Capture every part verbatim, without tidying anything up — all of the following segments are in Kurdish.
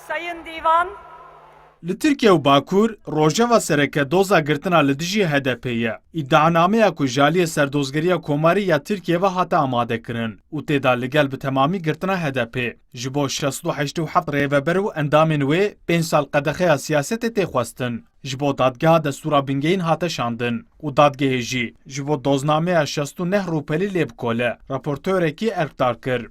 Sayın Divan. Li Tirkiye û Bakur, rojeva sereke doza girtina li dijî H D P ye. Îdianameya ku ji aliyê Serdozgeriya Komarî ya Tirkiye ve hate amadekirin û tê de li gel bi temamî girtina H D P, ji bo şeş sed û heştê û heft rêveber û endamên wê pênc sal qedexeya siyasetê tê xwestin, ji bo dadgeha destûra bingehîn hate şandin û dadgehê jî ji bo doznameya şeş sed û neh rûpelî lê bikole, raportorekî erkdar kir.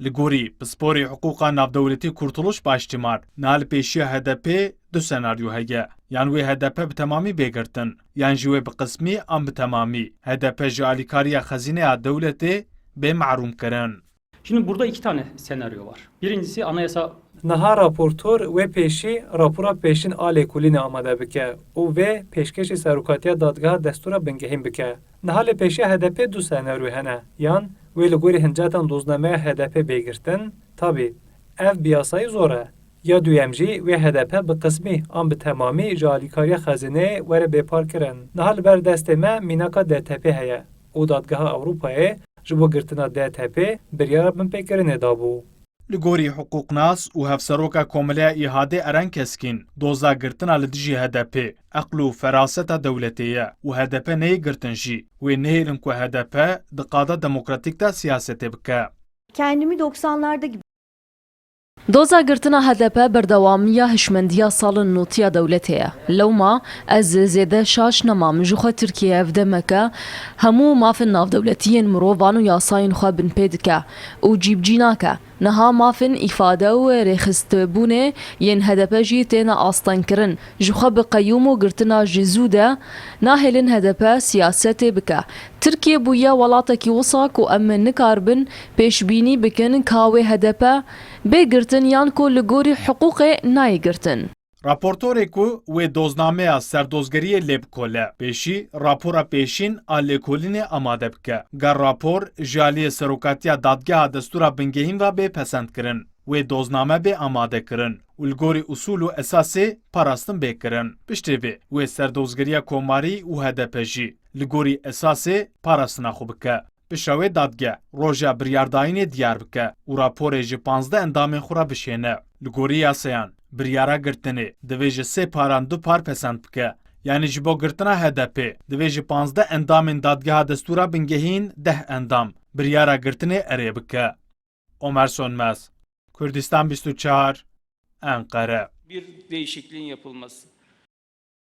Li gorî pisporê hiqûqa navdewletî Kurtuluş Baştimar, niha li pêşiya H D P du senaryo heye. Yan wê H D P bi temamî bê girtin, yan jî wê bi qismî an bi temamî H D P ji alîkariya xezîneya dewletê bê mehrûm kirin. Şimdi burada iki tane senaryo var. Birincisi anayasa Niha raportor wê pêşî rapora pêşîn a lêkolînê amade bike û vê pêşkêşî serokatiya dadgeha destûra bingehîn bike. Niha li pêşiya H D P du senaryo hene, yan wê li gorî hinceta doznameya H D P bê girtin, tabî ev bi yasayî zor e. Ya duyem jî wê H D P bi qismî an bi temamî ji alîkariya xezîneyê were bêparkirin. Niha li ber destê me mînaka D T P heye û Dadgeha Ewropayê ji bo girtina D T P biryara binpêkirinê dabû. Li gorî hiqûqnas û hevseroka Komeleya Îhadê Eren Keskîn, doza girtina li dijî H D P eql û feraseta dewletê ye û H D P neyê girtin jî, wê nehêlin ku H D P di qada demokratîk de siyasetê bike. Kendimi doksanlarda gibi Doza girtina H D P berdewamiya hişmendiya salên notî ya dewletê ye. Lewma ez zêde şaş nemam, jixwe Tirkiye ev demeke hemû mafên navdewletî yên mirovan û yasayên xwe binpê dike û cîbicî nake. Niha mafên îfade û rêxistbûnê yên H D P jî têne astengkirin. Jixwe bi qeyûm û girtina ji zû de nahêlin H D P siyasetê bike. Tirkiye bûye welatekî wisa ku em nikaribin pêşbînî bikin ka wê H D P bê girtin yan ku li gorî hiqûqê nayê girtin. Raportorê ku wê doznameya serdozgeriyê lê bikole, pêşî rapora pêşîn a lêkolînê amade bike. Ger rapor ji aliyê Serokatiya Dadgeha Destûra Bingehîn ve bê pesendkirin, wê dozname bê amadekirin û li gorî usûl û esasê parastin bê kirin. Piştê vê, wê Serdozgeriya Komarî û H D P jî li gorî esasê parastina xwe bike. Piştre wê dadge roja biryardayînê diyar bike û raporê ji panzdeh endamên xwe re bişêne. Li gorî yasayan, biryara girtinê divê ji sê paran du par pesend bike. Yanî ji bo girtina H D P divê ji panzdeh endamên Dadgeha Destûra Bingehîn deh endam biryara girtinê erê bike. Omer Sönmez, Kurdistan bîst û çar, Enqere. Bir değişikliğin yapılması.